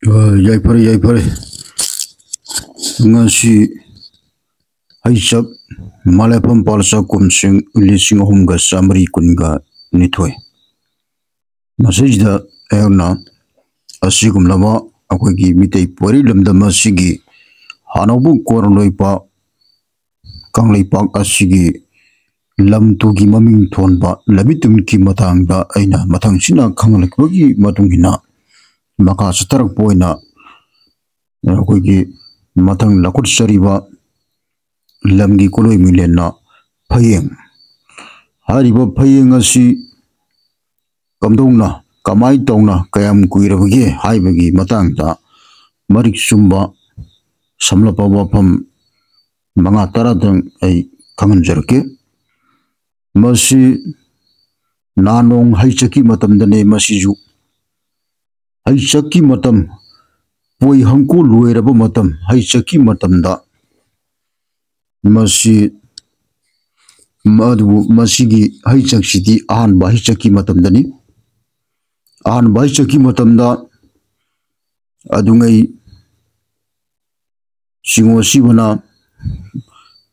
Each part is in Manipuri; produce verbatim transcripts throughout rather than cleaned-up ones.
ꯑ, ꯌꯥꯏꯐꯔꯦ, ꯌꯥꯏꯐꯔꯦ꯫ ꯉꯁꯤ ꯍꯩꯆꯛ ꯃꯂꯦꯐꯝ ꯄꯥꯜꯆꯥ ꯀꯨꯝꯁꯤꯡ ꯂꯤꯁꯤꯡ ꯑꯍꯨꯝꯒ ꯆꯥꯃꯔꯤ ꯀꯨꯟꯒ ꯅꯤꯊꯣꯏ꯫ ꯃꯁꯤꯗ ꯑꯩꯍꯥꯛꯅ ꯑꯁꯤꯒꯨꯝꯂꯕ ꯑꯩꯈꯣꯏꯒꯤ ꯃꯤꯇꯩ ꯄꯣꯏꯔꯩ ꯂꯝꯗꯝ ꯑꯁꯤꯒꯤ ꯍꯥꯟꯅꯕꯨ ꯀꯣꯔꯂꯣꯏꯄ ꯀꯪꯂꯩꯄꯥꯛ ꯑꯁꯤꯒꯤ ꯂꯝ ꯇꯨꯒꯤ ꯃꯃꯤꯡ ꯊꯣꯟꯕ ꯂꯝꯃꯤꯇꯨꯟꯒꯤ ꯃꯇꯥꯡꯗ ꯑꯩꯅ ꯃꯊꯪꯁꯤꯅ ꯈꯪꯍꯜꯂꯛꯄꯒꯤ ꯃꯇꯨꯡ ꯏꯟꯅ ꯃꯈꯥ ꯆꯠꯊꯔꯛꯄ ꯑꯣꯏꯅ ꯑꯩꯈꯣꯏꯒꯤ ꯃꯊꯪ ꯂꯧꯈꯠꯆꯔꯤꯕ ꯂꯝꯒꯤ ꯀꯣꯂꯣꯏ ꯃꯤꯂꯦꯟꯅ ꯐꯌꯦꯡ꯫ ꯍꯥꯏꯔꯤꯕ ꯐꯌꯦꯡ ꯑꯁꯤ ꯀꯝꯗꯧꯅ, ꯀꯃꯥꯏ ꯇꯧꯅ, ꯀꯌꯥꯝ ꯀꯨꯏꯔꯕꯒꯦ ꯍꯥꯏꯕꯒꯤ ꯃꯇꯥꯡꯗ ꯃꯔꯤꯛ ꯆꯨꯝꯕ ꯁꯝꯂꯞꯄ ꯋꯥꯐꯝ ꯃꯉꯥ ꯇꯔꯥꯗꯪ ꯑꯩ ꯈꯪꯍꯟꯖꯔꯛꯀꯦ꯫ ꯃꯁꯤ ꯅꯥꯅꯣꯡ ꯍꯩꯆꯛꯀꯤ ꯃꯇꯝꯗꯅꯦ꯫ ꯃꯁꯤꯁꯨ ꯍꯩꯆꯛꯀꯤ ꯃꯇꯝ, ꯄꯣꯏ ꯍꯪꯀꯨ ꯂꯣꯏꯔꯕ ꯃꯇꯝ, ꯍꯩꯆꯛꯀꯤ ꯃꯇꯝꯗ ꯃꯁꯤ, ꯑꯗꯨꯕꯨ ꯃꯁꯤꯒꯤ ꯍꯩꯆꯛꯁꯤꯗꯤ ꯑꯍꯥꯟꯕ ꯍꯩꯆꯛꯀꯤ ꯃꯇꯝꯗꯅꯤ꯫ ꯑꯍꯥꯟꯕ ꯍꯩꯆꯛꯀꯤ ꯃꯇꯝꯗ ꯑꯗꯨꯉꯩ ꯁꯤꯡꯉꯣ ꯁꯤꯕꯅ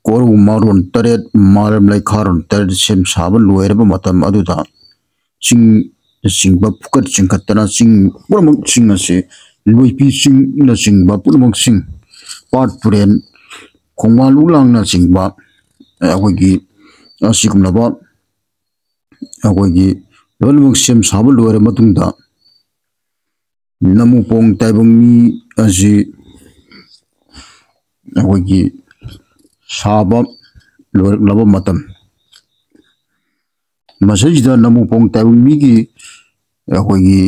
ꯀꯣꯔꯧ ꯃꯥꯔꯣꯟ ꯇꯔꯦꯠ, ꯃꯥꯂꯦꯝ ꯂꯩꯈꯥꯔꯣꯟ ꯇꯔꯦꯠ ꯁꯦꯝ ꯁꯥꯕ ꯂꯣꯏꯔꯕ ꯃꯇꯝ ꯑꯗꯨꯗ ꯆꯤꯡꯅꯆꯤꯡꯕ ꯐꯨꯀꯠ ꯆꯤꯡꯈꯠꯇꯅ ꯆꯤꯡ ꯄꯨꯝꯅꯃꯛꯁꯤꯡ ꯑꯁꯤ ꯂꯣꯏꯄꯤ ꯆꯤꯡꯅꯆꯤꯡꯕ ꯄꯨꯝꯅꯃꯛꯁꯤꯡ, ꯄꯥꯠ ꯇꯨꯔꯦꯟ, ꯈꯣꯡꯕꯥꯟ ꯂꯨꯂꯥꯡꯅꯆꯤꯡꯕ ꯑꯩꯈꯣꯏꯒꯤ ꯑꯁꯤꯒꯨꯝꯂꯕ ꯑꯩꯈꯣꯏꯒꯤ ꯂꯣꯏꯅꯃꯛ ꯁꯦꯝ ꯁꯥꯕ ꯂꯣꯏꯔ ꯃꯇꯨꯡꯗ ꯅꯃꯨꯄꯣꯡ ꯇꯥꯏꯕꯪ ꯃꯤ ꯑꯁꯤ ꯑꯩꯈꯣꯏꯒꯤ ꯁꯥꯕ ꯂꯣꯏꯔꯛꯂꯕ ꯃꯇꯝ, ꯃꯁꯤꯗꯩꯁꯤꯗ ꯅꯃꯨꯄꯣꯡ ꯇꯥꯏꯕꯪ ꯃꯤꯒꯤ ꯑꯩꯈꯣꯏꯒꯤ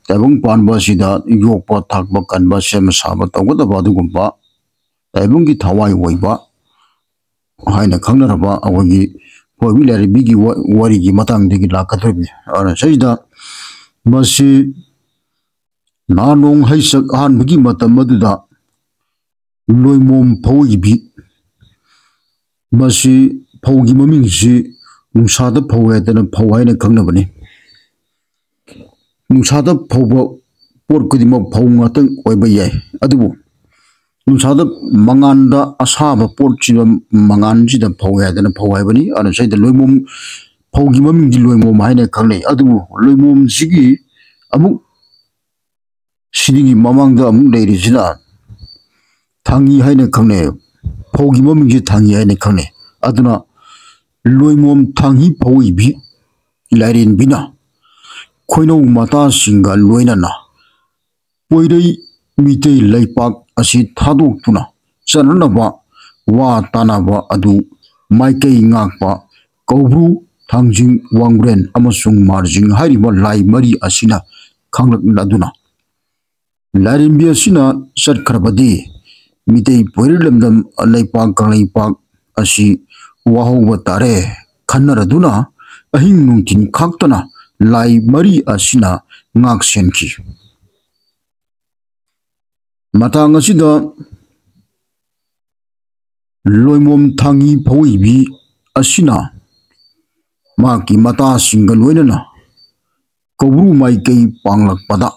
ꯇꯥꯏꯕꯪ ꯄꯥꯟꯕ ꯑꯁꯤꯗ ꯌꯣꯛꯄ ꯊꯥꯛꯄ ꯀꯟꯕ ꯁꯦꯝꯕ ꯁꯥꯕ ꯇꯧꯒꯗꯕ ꯑꯗꯨꯒꯨꯝꯕ ꯇꯥꯏꯕꯪꯒꯤ ꯊꯋꯥꯏ ꯑꯣꯏꯕ ꯍꯥꯏꯅ ꯈꯪꯅꯔꯕ ꯑꯩꯈꯣꯏꯒꯤ ꯐꯣꯏꯕꯤ ꯂꯥꯏꯔꯦꯝꯕꯤꯒꯤ ꯋꯥ-, ꯋꯥꯔꯤꯒꯤ ꯃꯇꯥꯡꯗꯒꯤ ꯂꯥꯛꯀꯗꯧꯔꯤꯕꯅꯤ꯫ ꯑꯗꯨꯅ ꯁꯤꯗ ꯃꯁꯤ ꯅꯍꯥꯟ ꯅꯣꯡ ꯍꯩꯁꯛ ꯑꯍꯥꯟꯕꯒꯤ ꯃꯇꯝ ꯑꯗꯨꯗ ꯂꯣꯏꯃꯣꯝ ꯐꯧ ꯏꯕꯤ, ꯃꯁꯤ ꯐꯧꯒꯤ ꯃꯃꯤꯡꯁꯤ ꯅꯨꯡꯁꯥꯗ ꯐꯧ ꯍꯥꯏꯗꯅ ꯐꯧ ꯍꯥꯏꯅ ꯈꯪꯅꯕꯅꯤ꯫ ꯅꯨꯡꯁꯥꯗ ꯐꯧꯕ ꯄꯣꯠ ꯈꯨꯗꯤꯡꯃꯛ ꯐꯧ ꯉꯥꯛꯇꯪ ꯑꯣꯏꯕ ꯌꯥꯏ꯫ ꯑꯗꯨꯕꯨ ꯅꯨꯡꯁꯥꯗ ꯃꯉꯥꯟꯗ ꯑꯁꯥꯕ ꯄꯣꯠꯁꯤꯗ ꯃꯉꯥꯟꯁꯤꯗ ꯐꯧ ꯍꯥꯏꯗꯅ ꯐꯧ ꯍꯥꯏꯕꯅꯤ꯫ ꯑꯗꯨꯅ ꯁꯤꯗ ꯂꯣꯏꯃꯣꯝ ꯐꯧꯒꯤ ꯃꯃꯤꯡꯗꯤ ꯂꯣꯏꯃꯣꯝ ꯍꯥꯏꯅ ꯈꯪꯅꯩ꯫ ꯑꯗꯨꯕꯨ ꯂꯣꯏꯃꯣꯝꯁꯤꯒꯤ ꯑꯃꯨꯛ ꯁꯤꯗꯒꯤ ꯃꯃꯥꯡꯗ ꯑꯃꯨꯛ ꯂꯩꯔꯤꯁꯤꯅ ꯊꯥꯡꯉꯤ ꯍꯥꯏꯅ ꯈꯪꯅꯩ꯫ ꯐꯧꯒꯤ ꯃꯃꯤꯡꯁꯤ ꯊꯥꯡꯉꯤ ꯍꯥꯏꯅ ꯈꯪꯅꯩ꯫ ꯑꯗꯨꯅ ꯂꯣꯏꯃꯣꯝ ꯊꯥꯡꯉꯤ ꯐꯧꯏꯕꯤ ꯂꯥꯏꯔꯦꯟꯕꯤꯅ ꯈꯣꯏꯅꯧ ꯃꯇꯥꯁꯤꯡꯒ ꯂꯣꯏꯅꯅ ꯄꯣꯏꯔꯩ ꯃꯤꯇꯩ ꯂꯩꯄꯥꯛ ꯑꯁꯤ ꯊꯥꯗꯣꯛꯇꯨꯅ ꯆꯠꯅꯅꯕ ꯋꯥ ꯇꯥꯅꯕ ꯑꯗꯨ ꯃꯥꯏꯀꯩ ꯉꯥꯛꯄ ꯀꯧꯕ꯭ꯔꯨ, ꯊꯥꯡꯖꯤꯡ, ꯋꯥꯡꯕ꯭ꯔꯦꯟ ꯑꯃꯁꯨꯡ ꯃꯥꯔꯖꯤꯡ ꯍꯥꯏꯔꯤꯕ ꯂꯥꯏ ꯃꯔꯤ ꯑꯁꯤꯅ ꯈꯪꯂꯛꯂꯗꯨꯅ ꯂꯥꯏꯔꯦꯝꯕꯤ ꯑꯁꯤꯅ ꯆꯠꯈ꯭ꯔꯕꯗꯤ ꯃꯤꯇꯩ ꯄꯣꯏꯔꯩ ꯂꯝꯗꯝ ꯂꯩꯄꯥꯛ ꯀꯪꯂꯩꯄꯥꯛ ꯑꯁꯤ ꯋꯥꯍꯧꯕ ꯇꯥꯔꯦ ꯈꯟꯅꯔꯗꯨꯅ ꯑꯍꯤꯡ ꯅꯨꯡꯊꯤꯜ ꯈꯥꯛꯇꯅ ꯂꯥꯏ ꯃꯔꯤ ꯑꯁꯤꯅ ꯉꯥꯛ ꯁꯦꯟꯈꯤ꯫ ꯃꯇꯥꯡ ꯑꯁꯤꯗ ꯂꯣꯏꯃꯣꯝ ꯊꯥꯡꯉꯤ ꯐꯧꯏꯕꯤ ꯑꯁꯤꯅ ꯃꯍꯥꯛꯀꯤ ꯃꯇꯥꯁꯤꯡꯒ ꯂꯣꯏꯅꯅ ꯀꯧꯕ꯭ꯔꯨ ꯃꯥꯏꯀꯩ ꯄꯥꯡꯂꯛꯄꯗ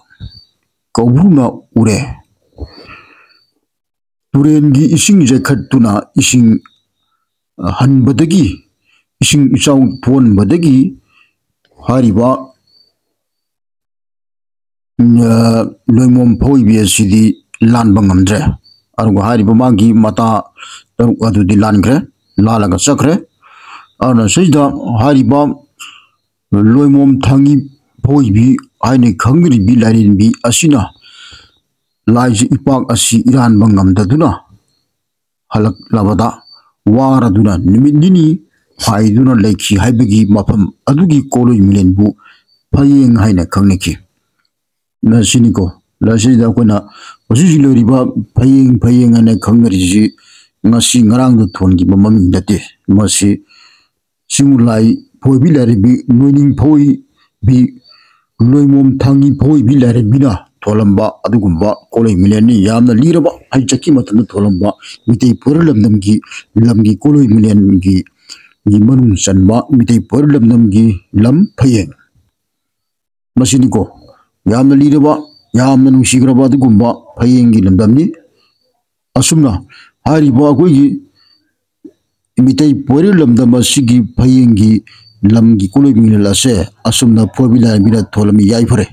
ꯀꯧꯕ꯭ꯔꯨꯅ ꯎꯔꯦ꯫ ꯇꯨꯔꯦꯟꯒꯤ ꯏꯁꯤꯡ ꯆꯦꯟꯈꯠꯇꯨꯅ ꯏꯁꯤꯡ ꯍꯟꯕꯗꯒꯤ, ꯏꯁꯤꯡ ꯏꯆꯥꯎ ꯊꯣꯛꯍꯟꯕꯗꯒꯤ ꯍꯥꯏꯔꯤꯕ ꯂꯣꯏꯃꯣꯝ ꯐꯧꯏꯕꯤ ꯑꯁꯤꯗꯤ ꯂꯥꯟꯕ ꯉꯝꯗ꯭ꯔꯦ꯫ ꯑꯗꯨꯒ ꯍꯥꯏꯔꯤꯕ ꯃꯥꯒꯤ ꯃꯇꯥ ꯇꯔꯨꯛ ꯑꯗꯨꯗꯤ ꯂꯥꯟꯈ꯭ꯔꯦ, ꯂꯥꯜꯂꯒ ꯆꯠꯈ꯭ꯔꯦ꯫ ꯑꯗꯨꯅ ꯁꯤꯗ ꯍꯥꯏꯔꯤꯕ ꯂꯣꯏꯃꯣꯝ ꯊꯥꯡꯉꯤ ꯐꯧꯏꯕꯤ ꯍꯥꯏꯅ ꯈꯪꯅꯔꯤꯕꯤ ꯂꯥꯏꯔꯦꯝꯕꯤ ꯑꯁꯤꯅ ꯂꯥꯏꯖ ꯏꯄꯥꯛ ꯑꯁꯤ ꯏꯔꯥꯟꯕ ꯉꯝꯗꯗꯨꯅ ꯍꯜꯂꯛꯂꯕꯗ ꯋꯥꯔꯗꯨꯅ ꯅꯨꯃꯤꯠ ꯅꯤꯅꯤ ꯍꯥꯏꯗꯨꯅ ꯂꯩꯈꯤ ꯍꯥꯏꯕꯒꯤ ꯃꯐꯝ ꯑꯗꯨꯒꯤ ꯀꯣꯂꯣꯏ ꯃꯤꯂꯦꯟꯕꯨ ꯐꯌꯦꯡ ꯍꯥꯏꯅ ꯈꯪꯅꯈꯤ꯫ ꯃꯁꯤꯅꯤꯀꯣ, ꯃꯁꯤꯗ ꯑꯩꯈꯣꯏꯅ ꯍꯧꯖꯤꯛ ꯍꯧꯖꯤꯛ ꯂꯩꯔꯤꯕ ꯐꯌꯦꯡ, ꯐꯌꯦꯡ ꯍꯥꯏꯅ ꯈꯪꯅꯔꯤꯁꯤ ꯉꯁꯤ ꯉꯔꯥꯡꯗ ꯊꯣꯟꯈꯤꯕ ꯃꯃꯤꯡ ꯅꯠꯇꯦ꯫ ꯃꯁꯤ ꯆꯤꯡꯉꯨ ꯂꯥꯏ ꯐꯣꯏꯕꯤ ꯂꯥꯏꯔꯦꯝꯕꯤ, ꯅꯣꯏꯅꯤꯡ ꯐꯣꯏꯕꯤ, ꯂꯣꯏꯃꯣꯝ ꯊꯥꯡꯉꯤ ꯐꯣꯏꯕꯤ ꯂꯥꯏꯔꯦꯝꯕꯤꯅ ꯊꯣꯜꯂꯝꯕ ꯑꯗꯨꯒꯨꯝꯕ ꯀꯣꯂꯩ ꯃꯤꯂꯦꯟꯅꯤ꯫ ꯌꯥꯝꯅ ꯂꯤꯔꯕ, ꯍꯥꯏꯖꯠꯀꯤ ꯃꯇꯝꯗ ꯊꯣꯜꯂꯝꯕ ꯃꯤꯇꯩ ꯄꯣꯏꯔ ꯂꯝꯗꯝꯒꯤ ꯂꯝꯒꯤ ꯀꯣꯂꯩ ꯃꯤꯂꯦꯟꯒꯤ ꯒꯤ ꯃꯅꯨꯡ ꯆꯟꯕ ꯃꯤꯇꯩ ꯄꯣꯏꯔ ꯂꯝꯗꯝꯒꯤ ꯂꯝ ꯐꯌꯦꯡ꯫ ꯃꯁꯤꯅꯤꯀꯣ, ꯌꯥꯝꯅ ꯂꯤꯔꯕ ꯌꯥꯝꯅ ꯅꯨꯡꯁꯤꯈ꯭ꯔꯕ ꯑꯗꯨꯒꯨꯝꯕ ꯐꯌꯦꯡꯒꯤ ꯂꯝꯗꯝꯅꯤ꯫ ꯑꯁꯨꯝꯅ ꯍꯥꯏꯔꯤꯕ ꯑꯩꯈꯣꯏꯒꯤ ꯃꯤꯇꯩ ꯄꯣꯏꯔꯩ ꯂꯝꯗꯝ ꯑꯁꯤꯒꯤ ꯐꯌꯦꯡꯒꯤ ꯂꯝꯒꯤ ꯀꯣꯂꯣꯏ ꯃꯤꯡꯂꯦꯜ ꯑꯁꯦ ꯑꯁꯨꯝꯅ ꯐꯣꯏꯕꯤ ꯂꯥꯏꯔꯦꯝꯕꯤꯅ ꯊꯣꯜꯂꯝꯃꯤ꯫ ꯌꯥꯏꯐꯔꯦ꯫